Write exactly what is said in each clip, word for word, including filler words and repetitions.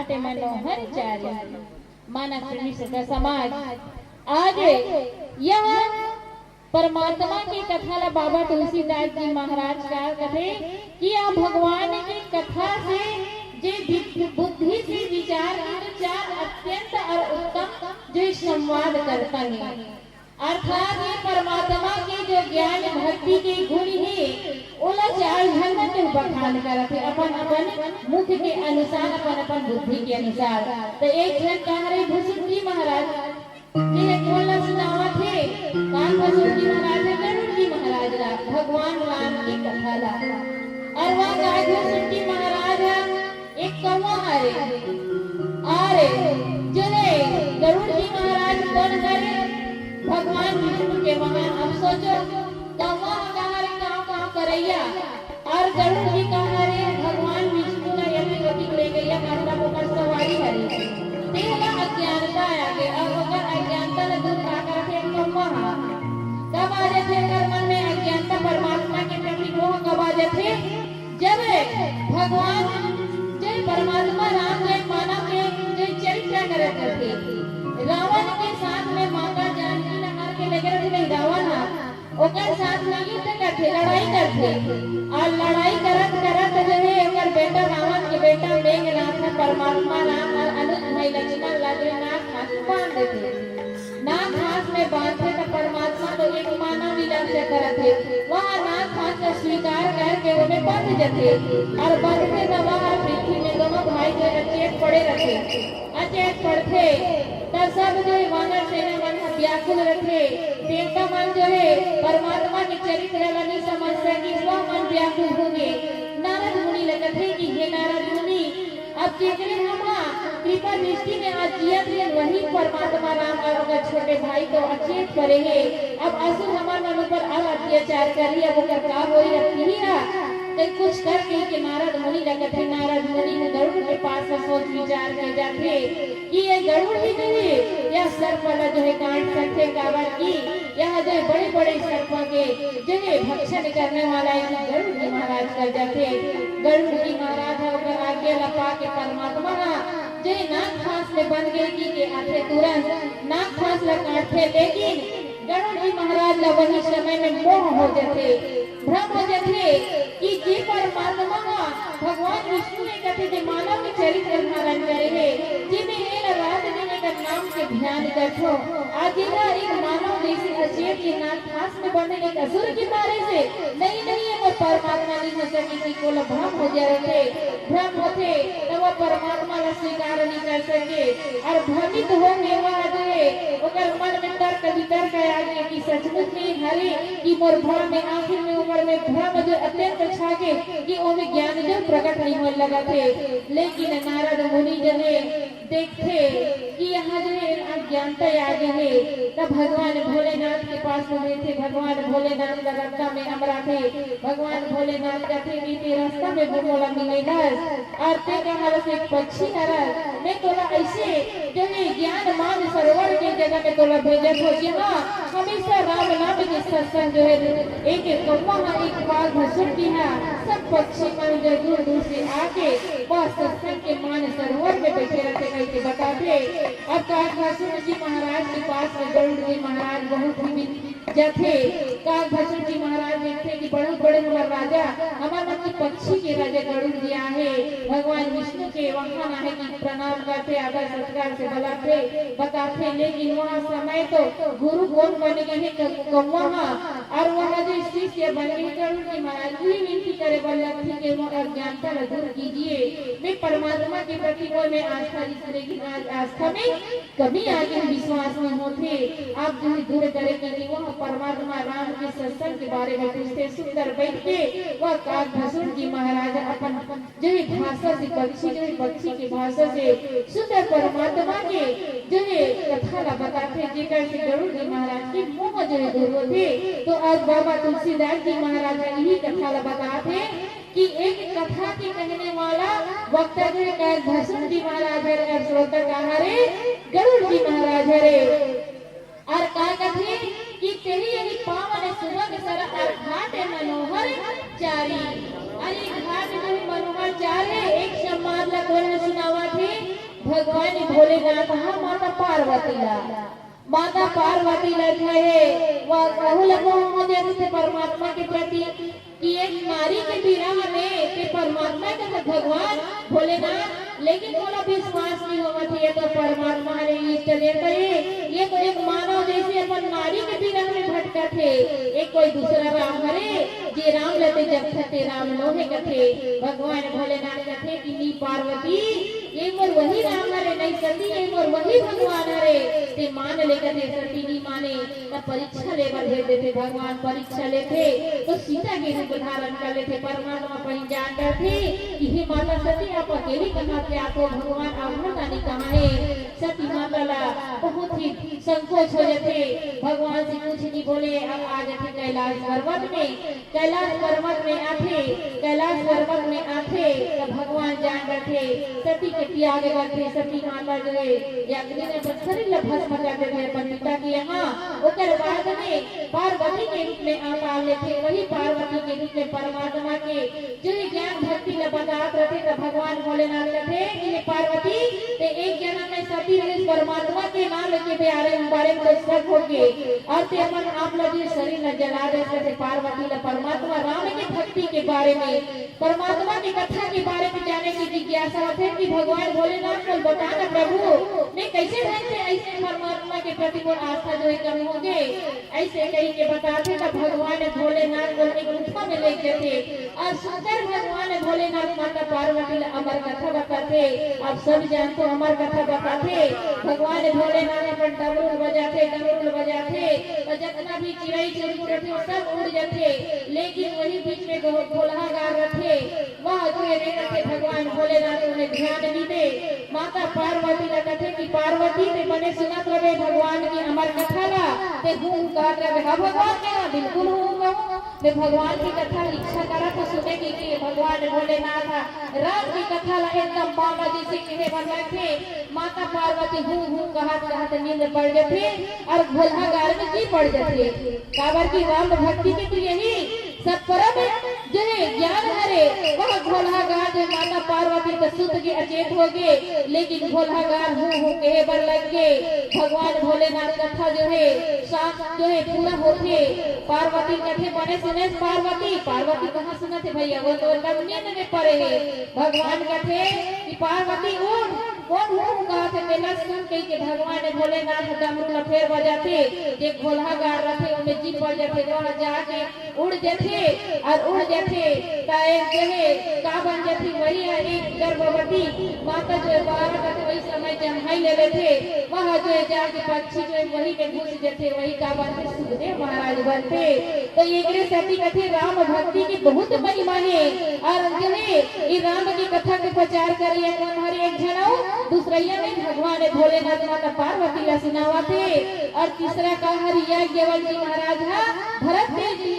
घाट मनोहर चारी। मानस प्रेमी श्रोता समाज, आज यह परमात्मा के कथा ला बाबा तुलसीदास जी महाराज का कथे कि आप भगवान के कथा से जे बुद्धि से विचार के तो चार अत्यंत और उत्तम जो संवाद करता है, अर्थात ये परमात्मा के जो ज्ञान भक्ति के गुण हे, ओला चार झन मन के बखान करत हे, अपन अपन मुख के अनुसार, अपन अपन बुद्धि के अनुसार। तो एक झन कहा रे भुसुंडी महाराज, ये कोन ला सुनावत हे? कान भुसुंडी महाराज हे, गरुड़ जी महाराज ला भगवान राम के कथा ला। और वह गाय भुसुंडी महाराज हे, एक कौवा हरे, अरे जो हे गरुड़ जी महाराज कोन हरे? भगवान विष्णु के वाहन। अब सोचो, कौवा कहा रे काव काव करैया, और गरुड़ जी कहा रे भगवान विष्णु ला यति गति ले गैया, मतलब ओकर सवारी हरे। तेला अज्ञानता आ गे, और ओकर अज्ञानता ला दूर का करथे? कौवा हा। कब आ जाथे ओकर मन में अज्ञानता, परमात्मा के प्रति मोह कब आ जाथे? जब भगवान, जय परमात्मा राम, जय मानव के जय चरित्र करत रथे, रावण के साथ में माता जानकी ला हर के लेके रथे नहीं, रावण हा, ओकर साथ में युद्ध करथे, लड़ाई करथे, और लड़ाई करत करत जो हे ओकर बेटा, रावण के बेटा मेघनाथ ह परमात्मा राम और अनुज भाई लक्ष्मण ला जो हे नाग फांस बांध देथे। नाग फांस में बांधथे त परमात्मा तो एक मानव लीला से करत हे, वह नाग फांस का स्वीकार करके ओमे बंध जथे, और बंधथे त वह पृथ्वी में दोनों भाई जो अचेत पड़े रथे। अचेत पड़थे त सब जो हे वानर सेना मन ह व्याकुल रथे। देवता मन जो हे परमात्मा के चरित्र ला नहीं समझ सकिस, वह मन व्याकुल हो गे। नारद मुनि ल कथे कि हे नारद मुनि, अब जेकरे हम कृपा दृष्टि में आज जियत हे, वही परमात्मा राम और ओकर छोटे भाई तो अचेत पड़े हे। अब असुर हमर मन ऊपर अब अत्याचार करही, अब ओकर का होही, अब किही ना। ते कुछ कर कहि के नारद मुनि ल कथे। नारद मुनि ह गरुड़ के पास में सोच विचार के जाथे कि ये गरुड़ ही जो हे, यह सर्प ला जो हे काट सकथे, काबर कि यह जो हे बड़े बड़े सर्प के जो हे भक्षण करने वाला हे, गरुड़ जी महाराज कर जाथे। गरुड़ जी महाराज ह ओकर आज्ञा ला पाके परमात्मा ह जे नाग फांस में बंध गे कहि के आथे, तुरंत नाग फांस ला काटथे, लेकिन गरुड़ जी महाराज ला वही समय में मोह हो जाथे, भ्रम हो जाथे कि जे परमात्मा ह भगवान विष्णु एक कथे जे मानव के चरित्र धारण करे हे, जेमे एला रात दिन एकर नाम के ध्यान करथो, आज जेला एक मानव जैसे अचेत के नाग फांस में बंधे एक असुर के मारे से, नहीं, नहीं, ये मोर परमात्मा नहीं हो सके कि कोला भ्रम हो जाए थे, भ्रम होथे, त वो परमात्मा ला स्वीकार नहीं कर सके। और भ्रमित हो के वह जो हे, ओकर मन में तर्क वितर्क आ गे कि सचमुच में हरे कि मोर भ्रम में, आखिर में ओकर में भ्रम जो अत्यंत छा गे कि ओमे ज्ञान जो प्रकट नहीं होए लगा थे। लेकिन नारद मुनि जो हे, देखथे कि यहाँ जो हे अज्ञानता आ गे हे, त भगवान भोलेनाथ के पास में लेथे। भगवान भोलेनाथ ला रस्ता में अमराथे। भगवान भोलेनाथ कथे कि ते रस्ता में वो मोला मिले हस, और ते कहा से पक्षी हरस, मैं तोला ऐसे जो हे ज्ञान मान सरोवर के जगह में तोला भेजत हो, जहाँ हमेशा राम नाम के सत्संग जो हे, एक कौवा हा, एक काग भसुंडी हा, सब पक्षी मन जो दूर दूर से आके वह सत्संग के मान सरोवर में बैठे रहते कह के बताथे। अब काग भसुंडी जी महाराज के पास में गरुड़ जी महाराज बहुत ही जाथे। काग भसुंडी जी महाराज देखथे कि बहुत बड़े हमर राजा, हमर मन के पक्षी के राजा गरुड़ जी आहे, भगवान विष्णु के वाहन आहे कि प्रणाम करथे, आदर सत्कार से बुलाथे, बताथे। लेकिन वह समय तो गुरु कोन बन गे हे, क-, कौवा हा, और वह जो शिष्य बन गे हे गरुड़ जी महाराज, वही विनती करे बर लगथे कि वो अज्ञानता ला दूर कीजिए, मैं परमात्मा के प्रति मोर में आस्था रहिस, लेकिन आज आस्था में कभी आगे विश्वास नहीं होथे। आप जो हे दूर करे के लिए वह परमात्मा राम के सत्संग के बारे में पूछथे। सुंदर बैठ के वह काग भसुंडी जी महाराज अपन जो हे भाषा से पक्षी, जो हे पक्षी के भाषा से सुंदर परमात्मा के जो हे कथा ला बताथे, जेकर से गरुड़ जी महाराज के मोह जो हे दूर होथे। तो आज बाबा तुलसीदास जी महाराज यही कथा ला बताथे कि एक कथा के कहने वाला वक्ता जो हे काग भसुंडी जी महाराज हरे, और श्रोता कहा रे, गरुड़ जी महाराज हरे। और का कथे कि तेही यही पावन सुभग सर और घाट मनोहर चारी। अरे घाट जो हे मनोहर चार हे, एक संवाद ला कोन सुनावत हे? भगवान भोलेनाथ ह माता पार्वती ला, माता पार्वती ला जो हे, वह कहू ल मोह हो जाथे परमात्मा के प्रति कि एक नारी के विरह में ते परमात्मा के तो भगवान भोलेनाथ, लेकिन मोला विश्वास नहीं होवत हे, ये तो परमात्मा हरे, इष्ट देवता हे, ये तो एक मानव जैसे अपन नारी के विरह में भटकत हे, एक कोई दूसरा राम हरे, जे राम ल ते जपथे ते राम नोहे कथे। भगवान भोलेनाथ कथे कि नी पार्वती, ये मोर वही राम हरे, नहीं सती, ये मोर वही भगवान हरे, ते मान ले कथे। सती नी माने, त परीक्षा ले बर भेज देथे भगवान, परीक्षा लेथे तो सीता के रूप धारण कर लेथे। परमात्मा पहिचान करथे कि हे माता सती, आप अकेली कहाँ से आथो, भगवान आघर दानी कहाँ हे। सती माता ला बहुत ही संकोच हो जाथे, भगवान से कुछ नहीं बोले। अब आ जाथे कैलाश पर्वत में, कैलाश पर्वत में आथे, कैलाश पर्वत में आथे त भगवान जान डरथे, सती के त्याग करथे। सती माता जो हे, ये अग्नि में अपन शरीर ला भस्म कर देथे अपन पिता के यहाँ। ओकर बाद में पार्वती के रूप में अवतार लेथे, वही पार्वती के रूप में परमात्मा के जो ये ज्ञान भक्ति ला बतात रथे, त भगवान भोलेनाथ कथे कि हे पार्वती, ते एक जन्म में सती रहिस, परमात्मा के नाम लेके प्यारे बारे में शक होके, और ते अपन आप ला जो शरीर ला जला दे, जैसे पार्वती ला परमात्मा राम के भक्ति के बारे में, परमात्मा के कथा के बारे में जाने की जिज्ञासा होथे कि भगवान भोलेनाथ को बता ना प्रभु, मैं कैसे ढंग से ऐसे परमात्मा के प्रति मोर आस्था जो है कम हो गए, ऐसे कही के बताथे त भगवान भोलेनाथ को एक गुफा में ले जाथे और सुंदर भगवान भोलेनाथ माता पार्वती ला अमर कथा बताथे। आप सब जानते हो अमर कथा बताथे, भगवान भोलेनाथ अपन डमरू बजाथे, डमरू बजाथे तो जितना भी चिड़ई चुरुंग रथे वो सब उड़ जाथे, लेकिन वही बीच में गो-, गोलहा गार रथे, वह जो है रहथे भगवान भोलेनाथ उन्हें ध्यान दीबे। माता पार्वती ला कथे कि पार्वती ते बने सुनत रहे भगवान की अमर कथा ला, ते हूँ हूँ कहत रहे, हाँ भगवान, मैं बिल्कुल हूँ हूँ कहूँ, मैं भगवान की कथा इच्छा करा था सुने की, कि भगवान भोलेनाथ राम की कथा ला एकदम बाबा जी से कहे बर लगथे। माता पार्वती हूँ हूँ कहत कहत नींद पड़ जाथे और घोलहा गार में जी पड़ जाथे। काबर की राम भक्ति के तो यही सब परम जो है ज्ञान हरे, वह घोलहा गार जो माता पार्वती तो सुत के अचेत हो गए, लेकिन घोलहा गार हूँ हूँ कहे बर लग गए। भगवान भोलेनाथ कथा जो है शांत जो है पूरा होथे। पार्वती कथे बने सुने पार्वती, पार्वती कहाँ सुनत हे भैया, वो तो एकदम नींद में पड़े हे। भगवान कथे कि पार्वती उठ, कौन हूँ हूँ कहत हे, तेला सुन कही के भगवान भोलेनाथ डमरू ला फेर बजाथे, जे घोलहा गार रथे ओमे जी पड़ जाथे, वह जाके उड़ जाथे और उड़ जाथे, त एक जो है का बन जाथे, वही है एक गर्भवती माता जो है बारह का वही समय जम्हाई ले लेथे, वह जो है जाके पक्षी जो है वही में घुस जाथे, वही का बनथे, सुखदेव महाराज बनथे। तो एकरे सेती कथे राम भक्ति की बहुत महिमा हे। और जो हे ये राम की कथा के प्रचार करे कोन हरे, एक झन अउ दूसरइया में भगवान भोलेनाथ माता पार्वती ला सुनावत हे। और तीसरा का हरे, याज्ञवल्क्य महाराज हा भरत के जी,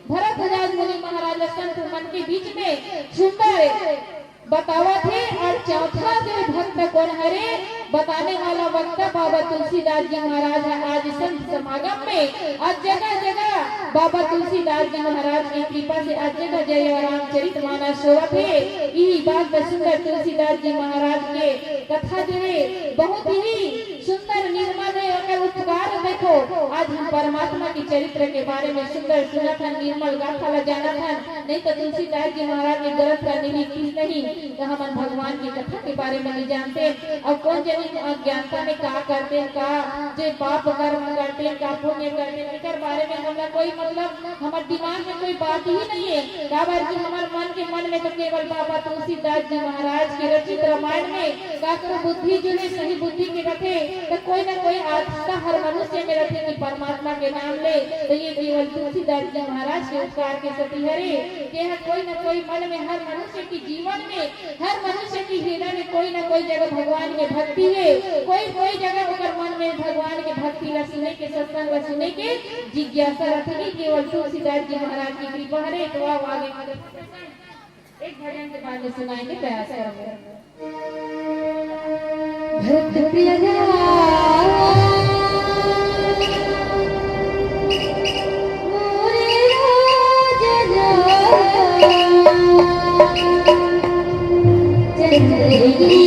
भरत राज मुनि महाराज ला संत मन के बीच में सुंदर बतावत हे। और चौथा जो भक्त कोन हरे, बताने वाला वक्ता बाबा तुलसीदास जी महाराज हे। आज संत समागम में आज जगह जगह बाबा तुलसीदास जी महाराज की कृपा से आज जगह जय रामचरित मानस होवत हे। यही बात में सुंदर तुलसीदास जी महाराज के कथा जो है बहुत ही सुंदर निर्मल है, ओकर उपकार देखो। आज हम परमात्मा के चरित्र के बारे में सुंदर सुनत हन, निर्मल गाथा ला जानत हन, नहीं तो तुलसीदास जी महाराज के ग्रंथ ला निरीक्षित नहीं तो हमन भगवान की कथा के बारे में नहीं जानते। और कोन जनी अज्ञानता में का करते, का जे पाप कर्म करते, का पुण्य करते, एकर बारे में हमला कोई मतलब हमर दिमाग में कोई बात ही नहीं है। काबर कि हमर मन के मन में तो केवल बाबा तुलसीदास जी महाराज के रचित रामायण में काकरो बुद्धि जो है सही बुद्धि के रथे, तो कोई ना कोई आस्था हर मनुष्य में रथे कि परमात्मा के नाम ले। तो ये केवल तुलसीदास जी महाराज के उपकार के सेती हरे, कि यह कोई ना कोई मन में हर मनुष्य के जीवन में हर मनुष्य की हृदय में कोई ना कोई जगह भगवान के भक्ति है, कोई कोई जगह ओकर मन में भगवान के भक्ति ला सुने के, सत्संग ला सुने के जिज्ञासा रथे। ये केवल तुलसीदास जी महाराज की कृपा हरे। तो आओ आगे एक भजन के बाद में सुनाएंगे, प्रयास करेंगे। भरत प्रिय राम, मोरे राज राम, चंद्र की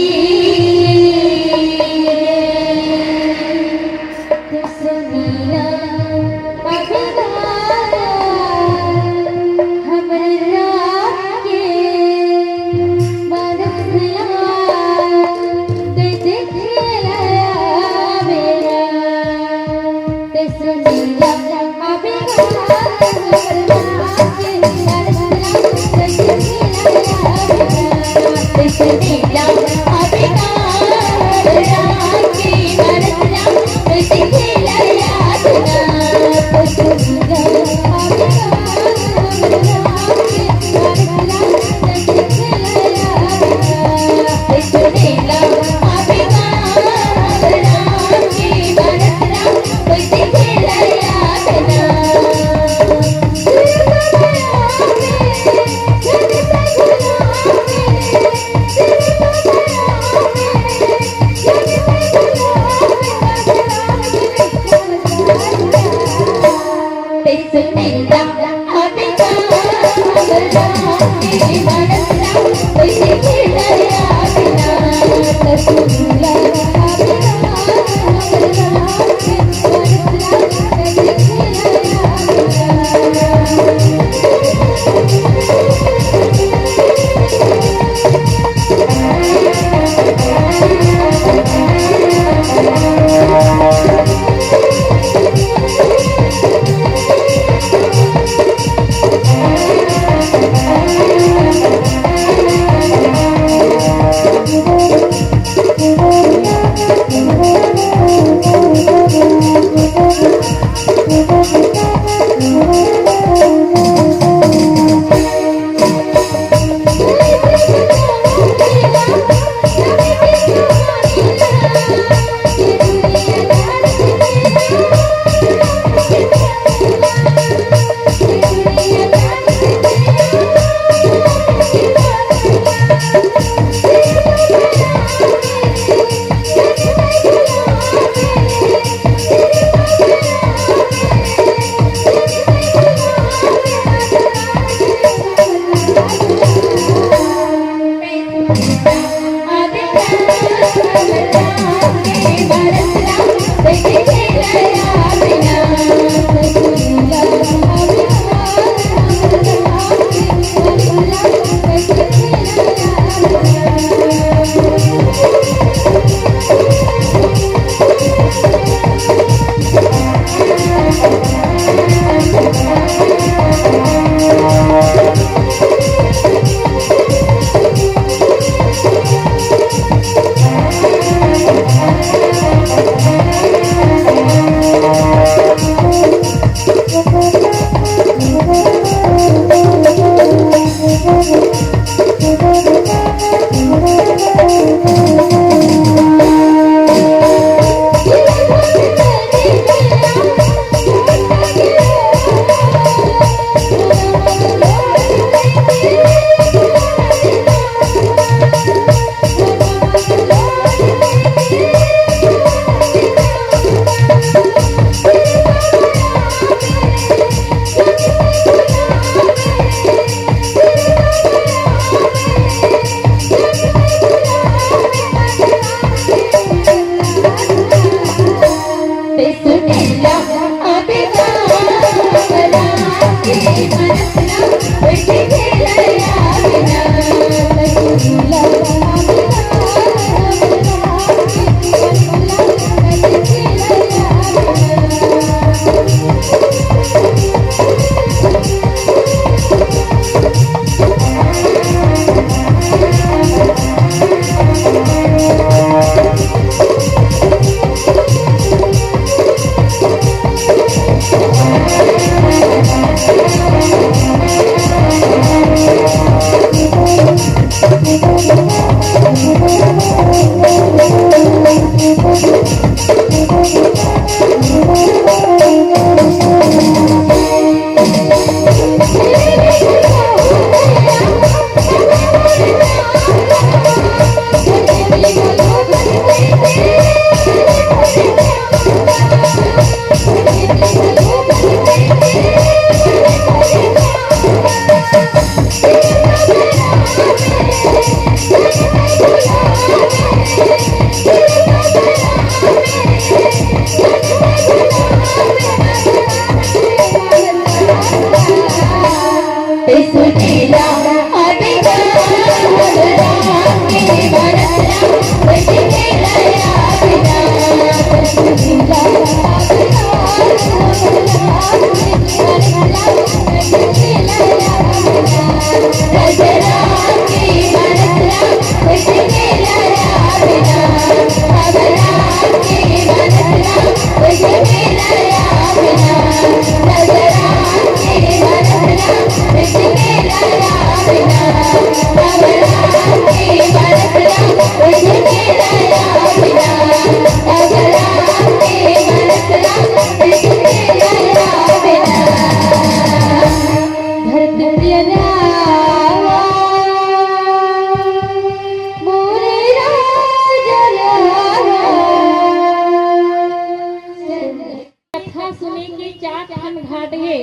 चार ठन घाट हे,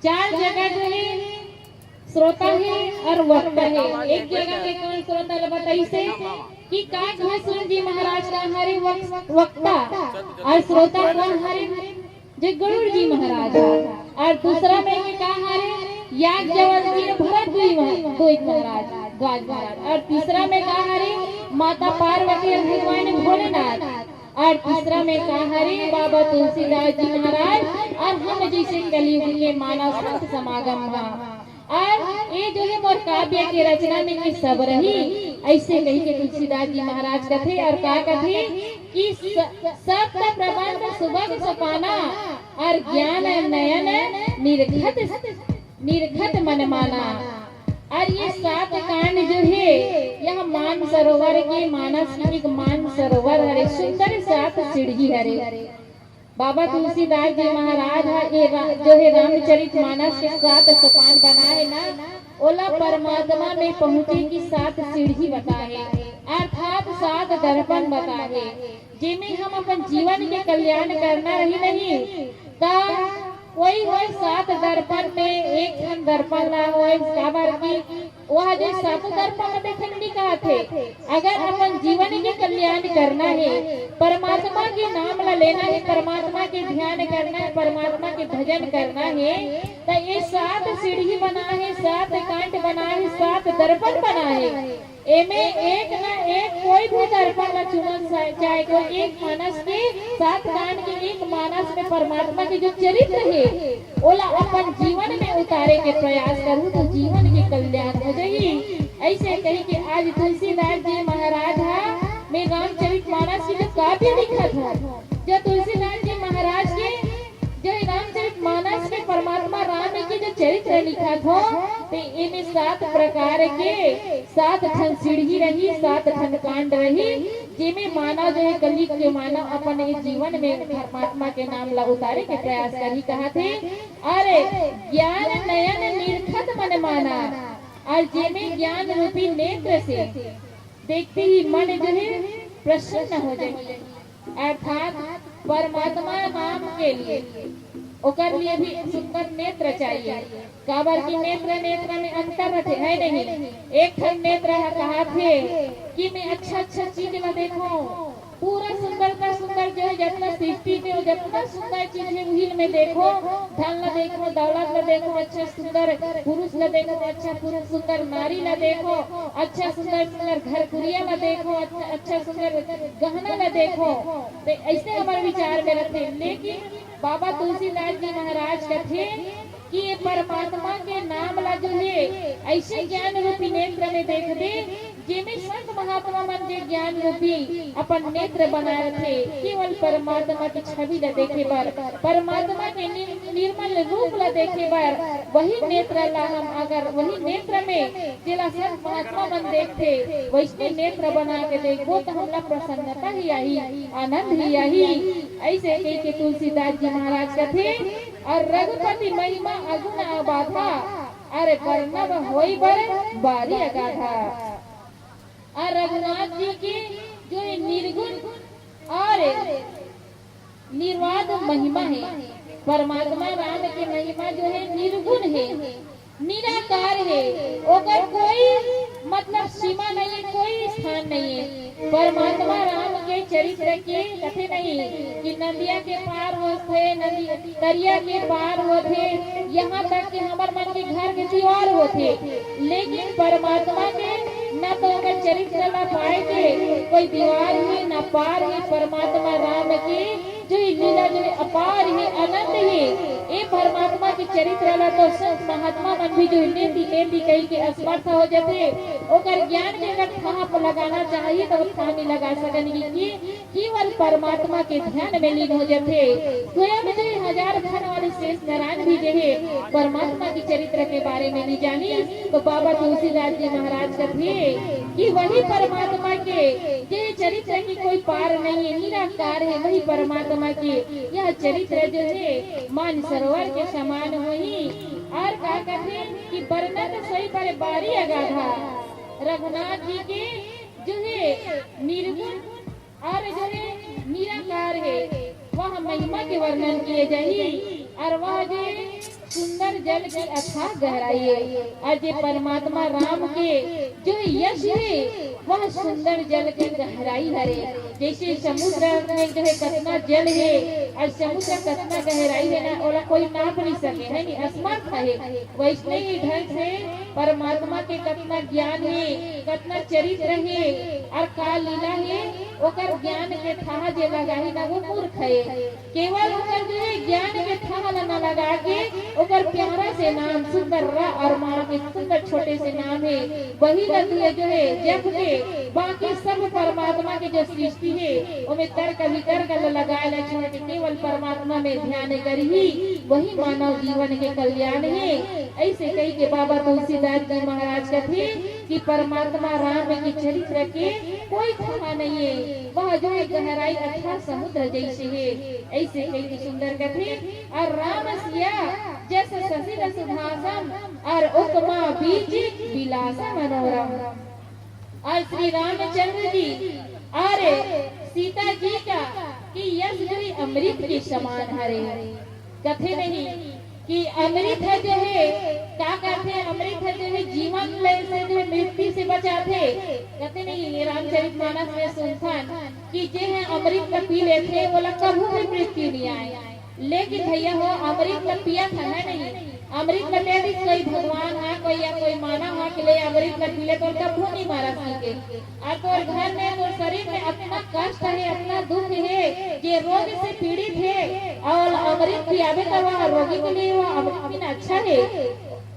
चार जगह जो हे श्रोता हे और वक्ता हे। एक जगह के कौन श्रोता ल बताइस हे कि का कहे सूत जी महाराज का हरे वक-, वक्ता और श्रोता कौन हरे जे गरुड़ जी महाराज हे। और दूसरा में के का हरे याज्ञवल्क्य भरत द्वि महा-, द्वैत महाराज, द्वाज महाराज। और तीसरा में का हरे माता पार्वती और भगवान भोलेनाथ। और तीसरा में का हरे बाबा तुलसीदास जी महाराज और हम जैसे कलयुग के मानव संत समागम हा। और ये जो हे मोर काव्य के रचना में के सब रही, ऐसे कही के तुलसीदास जी महाराज कथे। और का कथे कि स-, सप्त प्रबंध सुभग सुपाना और ज्ञान नयन निरखत, निरखत मन माना। और ये सात कांड जो हे, यह मान सरोवर के मानस एक मान सरोवर हरे, सुंदर सात सीढ़ी हरे। बाबा तुलसीदास जी महाराज ह ये रा-, जो हे रामचरित मानस के सात सोपान बनाए ना, ओला परमात्मा में पहुंचे की सात सीढ़ी बताए, अर्थात सात दर्पण बताए, जेमे हम अपन जीवन के कल्याण करना रही नहीं, त कोई होय सात दर्पण में एक ठन दर्पण ला होय, काबर की वह जो सातों दर्पण में देखे नहीं कहत हे। अगर अपन जीवन के कल्याण करना हे, परमात्मा के नाम ला लेना हे, परमात्मा के ध्यान करना हे, परमात्मा के भजन करना हे, त ये सात सीढ़ी बना हे, सात कांड बना हे, सात दर्पण बना हे। एमे एक ना एक कोई भी दर्पण ला चुनन, चाहे कोई एक मानस के सात कांड के एक मानस में परमात्मा के जो चरित्र हे, ओला अपन जीवन में उतारे के प्रयास करहू तो जीवन के कल्याण हो जाही। ऐसे कही के आज तुलसीदास जी महाराज हा, मैं रामचरित मानस के जो काव्य लिखत हूँ, जो तुलसीदास जी महाराज के जो रामचरित मानस के परमात्मा राम के जो चरित्र लिखत हो, ते एमे सात प्रकार के सात ठन सीढ़ी रही, सात ठन कांड रही, जेमे मानव जो हे कलयुग के मानव अपन ये जीवन में परमात्मा के नाम ला उतारे के प्रयास करही कहत हे। अरे ज्ञान नयन निरखत मन माना, और जेमे ज्ञान रूपी नेत्र से देखते ही मन जो हे प्रसन्न हो जाए, अर्थात परमात्मा नाम के लिए ओकर लिए भी सुंदर नेत्र चाहिए। काबर की नेत्र नेत्र में अंतर रथे, है नहीं? एक ठन नेत्र ह कहाथे कि मैं अच्छा अच्छा चीज ला देखो, पूरा सुंदरता सुंदर जो हे जतना सृष्टि में वो जतना सुंदर चीज हे उही में देखो, धन ला देखो, दौलत ला देखो, अच्छा सुंदर पुरुष ला देखो, अच्छा पुरुष सुंदर नारी ला देखो, अच्छा सुंदर सुंदर घर कुरिया ला देखो, अच्छा, अच्छा सुंदर गहना ला देखो। ते ऐसे हमर विचार में रथे, लेकिन बाबा तुलसीदास जी महाराज कथे कि ये परमात्मा के नाम ला जो हे ऐसे ज्ञान रूपी नेत्र में देख दे, जेमे संत महात्मा मन जे ज्ञान रूपी अपन नेत्र बनाए रथे, केवल परमात्मा के छवि ला देखे बर, परमात्मा के नि-, निर्मल रूप ला देखे बर, वही नेत्र ला हम अगर वही नेत्र में जेला संत महात्मा मन देखथे, वैसने नेत्र बना के देखबो त हमला प्रसन्नता ही आही, आनंद ही आही। ऐसे कहि के तुलसीदास जी महाराज कथे, और रघुपति महिमा अगुण अबाधा, अरे बरनब होई बर बारी अगाधा। और रघुनाथ जी के जो ये निर्गुण और निर्वाध महिमा हे, परमात्मा राम के महिमा जो हे निर्गुण हे, निराकार हे, ओकर कोई मतलब सीमा नहीं हे, कोई स्थान नहीं हे। परमात्मा राम के चरित्र के कथे नहीं कि नदिया के पार होथे, नदी तरिया के पार होथे, यहाँ तक कि हमर मन के घर के दीवार होथे, लेकिन परमात्मा के न तो ओकर चरित्र ला पाए के कोई दीवार हे, न पार हे। परमात्मा राम के जो ये लीला जो ये अपार हे, अनंत हे, ए परमात्मा के चरित्र ला तो संत महात्मा मन भी जो नेति नेति कहि के असमर्थ हो जथे। ओकर ज्ञान के अगर थाप लगाना चाही तो थाप नहीं लगा सकन कि केवल परमात्मा के ध्यान में लीन हो जथे। स्वयं जो हजार धन वाले शेष नारायण भी जे हे परमात्मा के चरित्र के बारे में नहीं जानी, तो बाबा तुलसीदास जी महाराज कथे कि वही परमात्मा के जे चरित्र की कोई पार नहीं हे, निराकार हे, वही परमात्मा के यह चरित्र जो हे मान सरोवर के समान होही। और का कथे कि बरनत सोई पर बारी अगाधा, रघुनाथ जी के जो हे निर्गुण और जो हे निराकार हे, वह महिमा के वर्णन किए जाही। अउ वह जो सुंदर जल के अथाह गहराई हे, अउ जे परमात्मा राम के जो यश हे, वह सुंदर जल के गहराई हरे। जइसे समुद्र में जो हे कतना जल हे अउ समुद्र कतना गहराई हे ना, ओला कोई नाप नहीं सके, हे नहीं, असमर्थ हे। वइसने ही ढंग से परमात्मा के कतना ज्ञान हे, कतना चरित्र हे अउ का लीला हे, ओकर ज्ञान के थाह जे लगाही ना, वो मूर्ख हे। केवल ओकर जो हे ज्ञान के थाह ला न लगा के ओकर प्यारा से नाम सुंदर रा अउ माँ के सुंदर छोटे से नाम हे, वही ला जो हे जप के बाकी सब परमात्मा के जो सृष्टि हे ओमे तर्क वितर्क ला लगाए ला छोड़ के केवल परमात्मा में ध्यान करही, वही मानव जीवन के कल्याण हे। अइसे कहि के बाबा तुलसीदास जी महाराज कथे कि परमात्मा राम के चरित्र के कोई थाह नहीं हे, वह जो हे गहराई अथाह समुद्र जइसे हे। अइसे कहि के सुंदर कथे, अउ राम सिया जस ससील सुभासम, अउ उपमा बीच विलास मनोरम। अउ श्री रामचंद्र जी अउ सीता जी का कि यश जो हे अमृत के समान हरे। कथे नहीं कि अमृत ह जो हे, का कथे, अमृत ह जो हे जीवन ले से जो हे मृत्यु से बचाथे। कथे नहीं, ये रामचरित मानस में सुनथन कि जे हे अमृत ला पी लेथे, ओला कभू भी मृत्यु नहीं आए। लेकिन भैया हो, अमृत ला पियत हे नहीं, अमृत ला दे दिस कोई भगवान हा, कोई या कोई मानव हा कि ले अमृत ला पी ले, तो कभू नहीं मरस के। अउ तोर घर में, तोर शरीर में अतना कष्ट हे, अतना दुख हे, जे रोग से पीड़ित हे, अउ अमृत पियाबे त वह रोगी के लिए वह अमृत पीना अच्छा हे।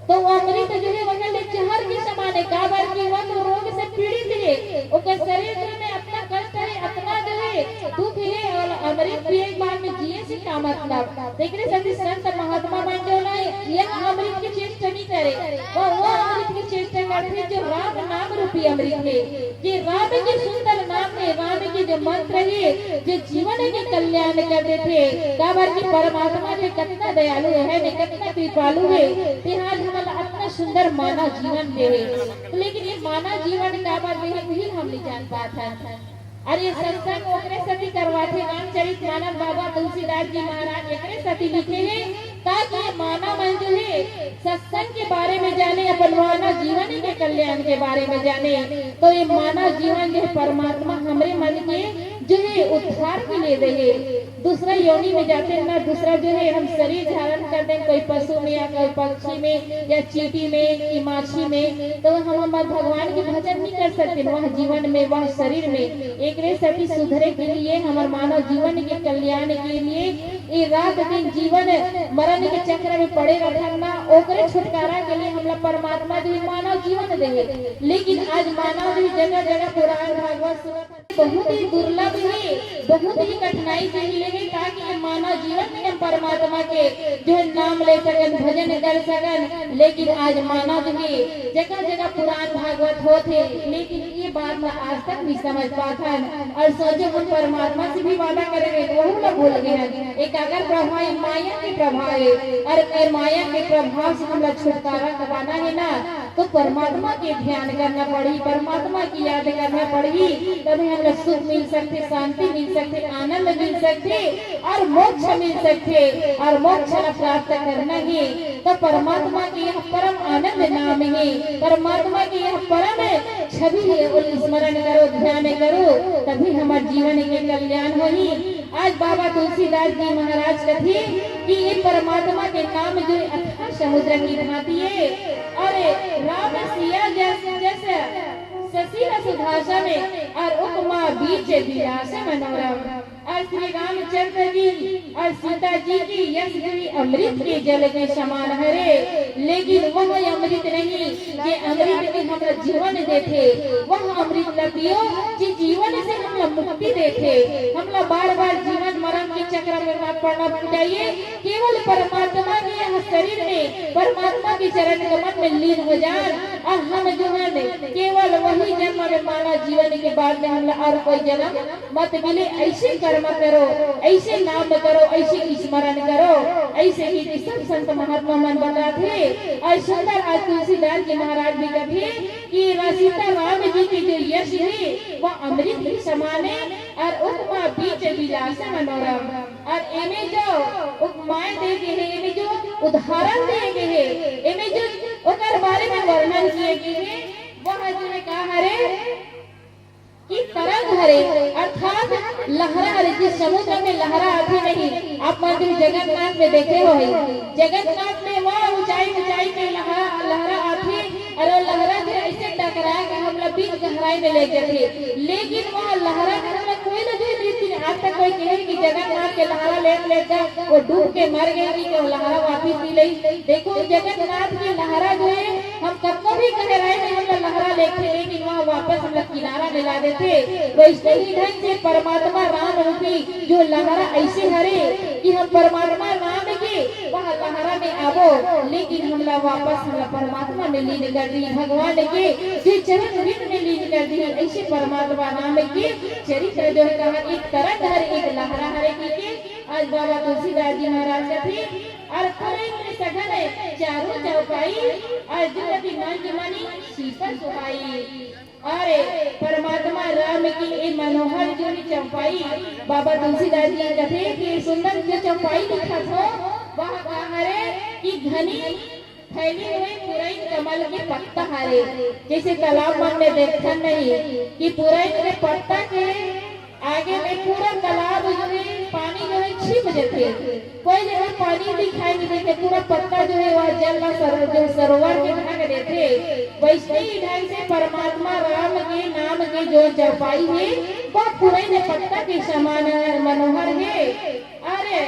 तो वो अमृत जो हे, वह ले जहर के समान हे, काबर कि वह तो रोग से पीड़ित हे, ओकर शरीर में अतना कष्ट हे, अतना जो हे दुख हे, अउ अमृत पिए के बाद में जिए से का मतलब? तेकरे सेती संत महात्मा मन जो ना, यह अमृत के चेष्टा नहीं करे, वह वो अमृत के चेष्टा करथे जो राम नाम रूपी अमृत हे, जे राम के सुंदर नाम हे, राम के जो मंत्र हे, जे जीवन के कल्याण कर देथे। काबर कि परमात्मा के कतना दयालु हे, ने कतना कृपालु हे, ते आज हमन ला अतना सुंदर मानव जीवन दे हे। लेकिन ये मानव जीवन काबर दे हे, वही हम नहीं जान पात हन। अउ ये सत्संग ओकरे सेती करवाथे, रामचरित मानस बाबा तुलसीदास जी महाराज एकरे सेती लिखे हे, ताकि ये मानव मन जो हे सत्संग के बारे में जाने, अपन मानव जीवन के कल्याण के बारे में जाने। तो ये मानव जीवन जो हे परमात्मा हमरे मन के जो हे उद्धार के लिए दे हे। दूसरा योनि में जाते हैं ना, दूसरा जो हे हम शरीर धारण करते हैं, कोई पशु में या कोई पक्षी में या चींटी में कि माछी में, तो हम हमर भगवान के भजन नहीं कर सकते वह जीवन में, वह शरीर में। एकरे सेती सुधरे के लिए, हमर मानव जीवन के कल्याण के लिए, ये रात दिन जीवन मरण के चक्र में पड़े रहथन ना, ओकरे छुटकारा के लिए हमला परमात्मा जो हे मानव जीवन दे हे। लेकिन आज मानव जो हे जगह जगह पुराण भागवत सुनत हे, बहुत ही दुर्लभ हे, बहुत ही कठिनाई से मिले हे, ताकि ये मानव जीवन में हम परमात्मा के जो हे नाम ले सकन, भजन कर सकन। लेकिन आज मानव जो हे जगह जगह पुराण भागवत होत हे, लेकिन ये बात ला आज तक नहीं समझ पात हन। अउ सोचो, हम परमात्मा से भी वादा करे रहे, वहू ला भूल गए हन। एकाकर प्रभाव, ये माया के प्रभाव हे, अउ ये माया के प्रभाव से हमला छुटकारा पाना हे ना, तो परमात्मा के ध्यान करना पड़ही, परमात्मा की याद करना पड़ही, तभी हमला सुख मिल सकथे, शांति मिल सकथे, आनंद मिल सकथे अउ मोक्ष मिल सकथे। अउ मोक्ष ला प्राप्त करना हे तो परमात्मा के यह परम आनंद नाम हे, परमात्मा के यह परम छवि हे, ओला स्मरण करो, ध्यान करो, तभी हमर जीवन के कल्याण होही। आज बाबा तुलसीदास जी महाराज कथे कि ये परमात्मा के नाम जो अथाह समुद्र की भांति हे, अउ राम सिया जस जस ससील सुभासम, अउ उपमा बीच विलास मनोरम। अउ श्री रामचंद्र जी अउ सीता जी के यश जो हे अमृत के जल के समान हरे, लेकिन वह अमृत नहीं, जे अमृत में हमला जीवन देथे, वह अमृत ला पियो, जे जीवन से हमला मुक्ति देथे, हमला बार-बार जीवन मरण के चक्र में ना पड़ना चाहिए। केवल परमात्मा के यह शरीर में, परमात्मा के चरण कमल में लीन हो जान, अउ हम जो हन केवल वही जन्म में मानव जीवन के बाद में हमला अउ कोई जन्म मत मिले। अइसे कर्म करो, अइसे नाम करो, अइसे स्मरण करो, अइसे ही सब संत महात्मा मन बताथे। अउ सुंदर आज तुलसीदास जी महाराज भी कथे कि सीता राम जी के जो यश हे, वह अमृत के समान हे, अउ उपमा बीच विलास मनोरम। अउ एमे जो उपमाएं दे गे हे, उदाहरण दिए गे हे, एमे जो ओकर बारे में वर्णन किए गे हे, वह जो है का हरे कि तरंग हरे, अर्थात लहरा हरे, जिस समुद्र में लहरा आथे नहीं, आप मन भी जगन्नाथ में देखे हो ही, जगन्नाथ में वह ऊंचाई ऊंचाई के लहरा, लहरा आथे, और वो लहरा जो ऐसे टकरा के हमला बीच गहराई में ले जाथे, लेकिन वह लहरा के हमला कोई ना कोई बीच में आज तक कोई कहे कि जगन्नाथ के लहरा ले, ले जा, वो डूब के मर गए कि वो लहरा वापिस मिले। देखो, जगन्नाथ के लहरा जो है, हम कतको भी गहराई में हमला लहरा लेथे, लेकिन वह वापस हमला किनारा में ला देथे। वैसे ही ढंग से परमात्मा राम रूपी जो लहरा ऐसे हरे कि हम परमात्मा राम के वह लहरा में आबो, लेकिन हमला वापस हमला परमात्मा में लीन कर दी। भगवान के जो चरण रिंद में लीन कर दी, ऐसे परमात्मा राम के चरित्र जो है कहा एक तरंग हरे, एक लहरा हरे, ठीक है। आज बाबा तुलसीदास जी महाराज कथे, और पुरैन के सघन चारों चौपाई, और जुगति मंजु मणि सीस सुहाई। और परमात्मा राम की ए मनोहर जो है चौपाई, बाबा तुलसीदास जी कथे कि सुंदर जो चौपाई दिखत हो, वह का हरे कि घनी फैली हुई पुरैन कमल के पत्ता हरे। जैसे तालाब मन में देखथन नहीं कि पुरैन के पत्ता के आगे में पूरा तालाब जो है, पानी जो है छिप जथे, कोई जगह पानी दिखाई नहीं देथे, पूरा पत्ता जो है वह जल ला सरो-, जो सरोवर के ढक देथे। वैसे ही ढंग से परमात्मा राम के नाम के जो चौपाई है, वह पुरैन पत्ता के समान मनोहर है। अरे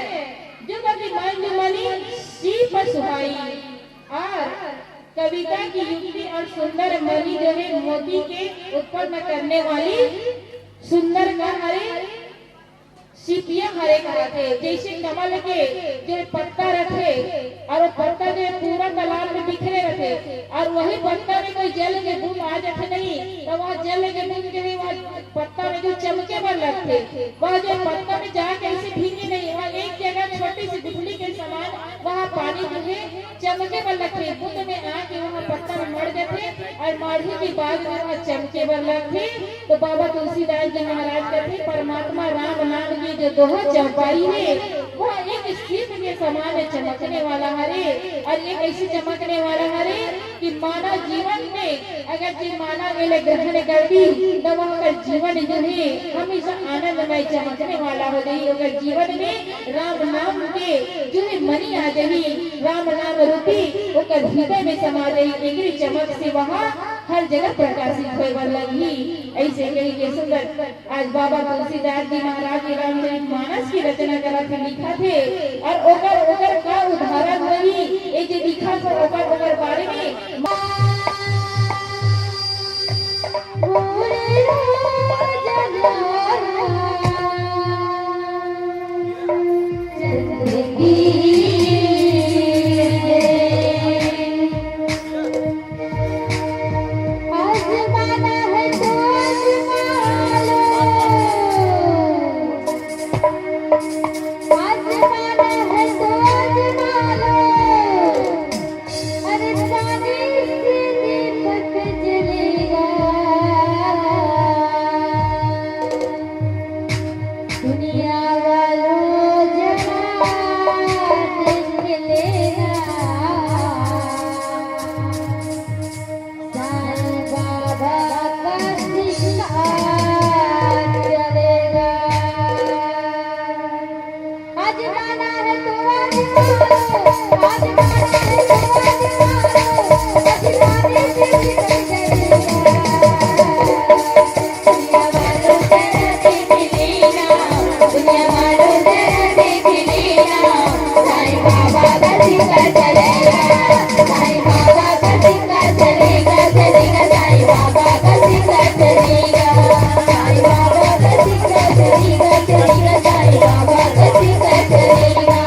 जुगति मंजु मणि सीस सुहाई। और कविता की युक्ति और सुंदर मणि जो है मोती के उत्पन्न करने वाली सुंदर का हरे सीपिया हरे कहथे। जैसे कमल के जो पत्ता रथे और वो पत्ता जो है पूरा तालाब में बिखरे रथे और वही पत्ता में कोई जल के बूंद आ जाथे नहीं, तो वह जल के बूंद जो है वह पत्ता में जो चमके बर लगथे, वह जो पत्ता में जाके ऐसे भींगे नहीं, वह एक जगह छोटी सी गुठली के समान वह पानी जो है चमके बर लगथे। बूंद में आके वह पत्ता में मड़ जाथे और मड़ही के बाद में वह चमके बर लगथे। तो बाबा तुलसीदास जी महाराज कथे, परमात्मा राम नाम के जो दोहा चौपाई है, वह एक सीप के समान चमकने वाला हरे। और ये कैसे चमकने वाला हरे कि मानव जीवन में अगर जे मानव एला ग्रहण कर दी, त वह कर जीवन जो है हमेशा आनंदमय चमकने वाला हो जाही। ओकर जीवन में राम नाम के जो है मणि आ जाही, राम नाम रूपी ओकर हृदय में समा जाही। एकरी चमक से वह हर जगह प्रकाशित होए बर लगही। ऐसे कही के सुंदर आज बाबा तुलसीदास जी महाराज के रामचरित मानस की रचना करत हे, लिखत हे, और ओकर, ओकर का उदाहरण होही, ए जे लिखत हो, ओकर, ओकर बारे में। आजमाना है तो आजमा लो, आजमाना है तो आजमा लो। अरे पानी से दीपक जलेगा, दुनिया वालों जरा देख लेना। साईं बाबा का सिंगार चलेगा। आज गाना है तो आज गाओ, आज गाना है तो आज गाओ, आज गाने से भी कोई डरेगा। दुनिया वालों जरा देख लेना, दुनिया वालों जरा देख लेना, साईं बाबा का सिंगार चलेगा, साईं बाबा का सिंगार चलेगा, चलेगा, साईं बाबा का सिंगार चलेगा, साईं बाबा का सिंगार चलेगा, चलेगा, साईं बाबा का सिंगार चलेगा।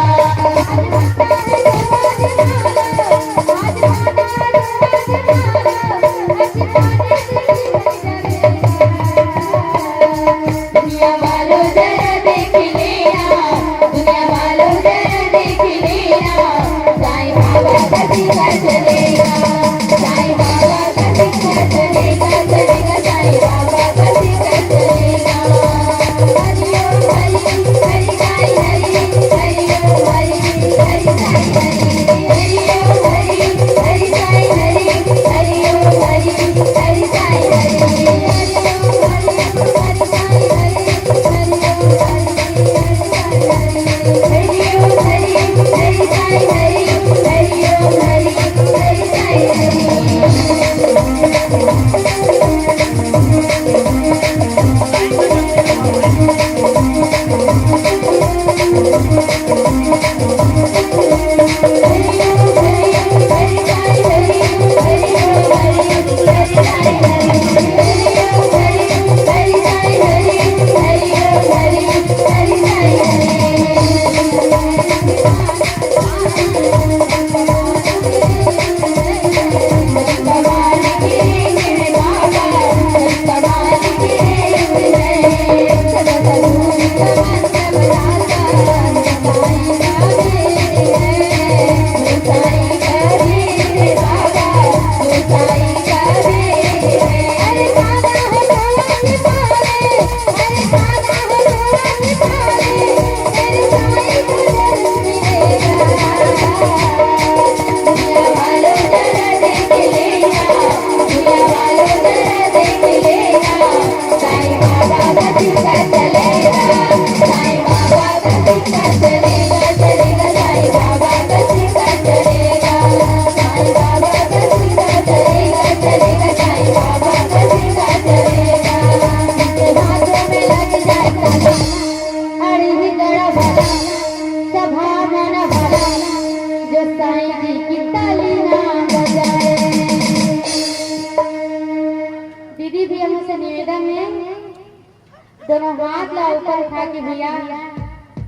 दोनों हाथ ला ऊपर उठा के भैया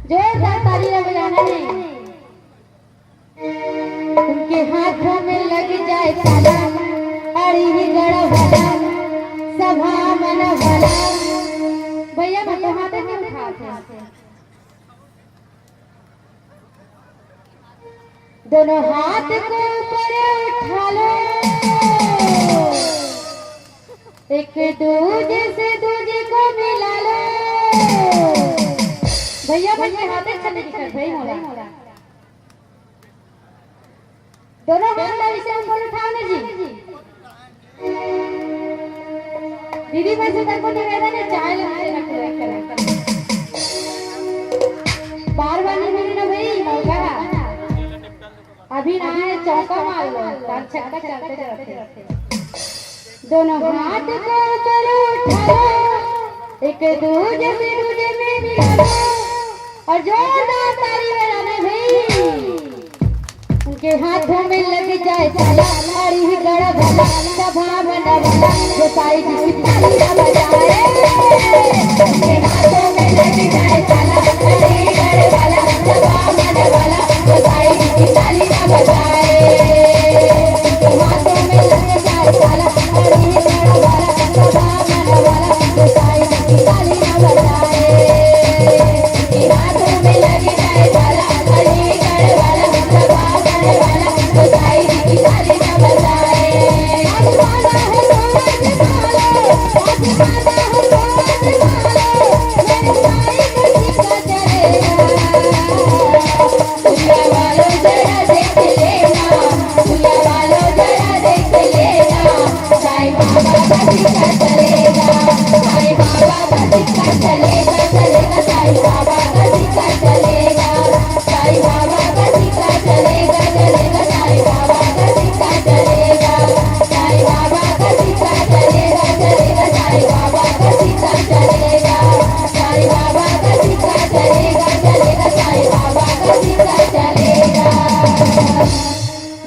जोरदार ताली ला बजाना है। उनके हाथों में लग जाए ताला, अड़ी ही गड़ा भला, सभा मन भला। भैया, मैं तो हाथ नहीं उठाते। दोनों हाथ को ऊपर उठा लो, एक दूजे से दूजे को मिला लो। भैया, बन के हाथे चले दिखत भाई मोला। दोनों हाथ ला इसे ऊपर उठाओ ना जी। दीदी भाई से तनको निवेदन है, चाय लेने से रख लो एक तरह। बार बार नहीं मिली ना भाई मौका। अभी ना है, चौका मार लो, चार छक्का चलते रहते। दोनों हाथ को ऊपर उठा लो, एक दूजे से दूजे में मिला लो और जोरदार ताली बजाना भाई। उनके हाथों में लग जाए ताला, अड़ी गड़ा भला, सभा मन भला, गोसाई जी की ताली ना बजाए। उनके हाथों में लग जाए ताला, अड़ी गड़ा भला, सभा मन भला, गोसाई जी की ताली ना बजाए। उनके हाथों में लग जाए ताला, अड़ी गड़ा भला, सभा मन भला, गोसाई जी की ताली ना बजाए।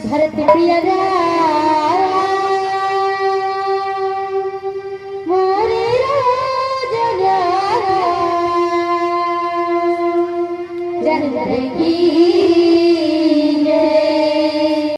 भरत प्रिय राम, मोरे राज राम, जनक की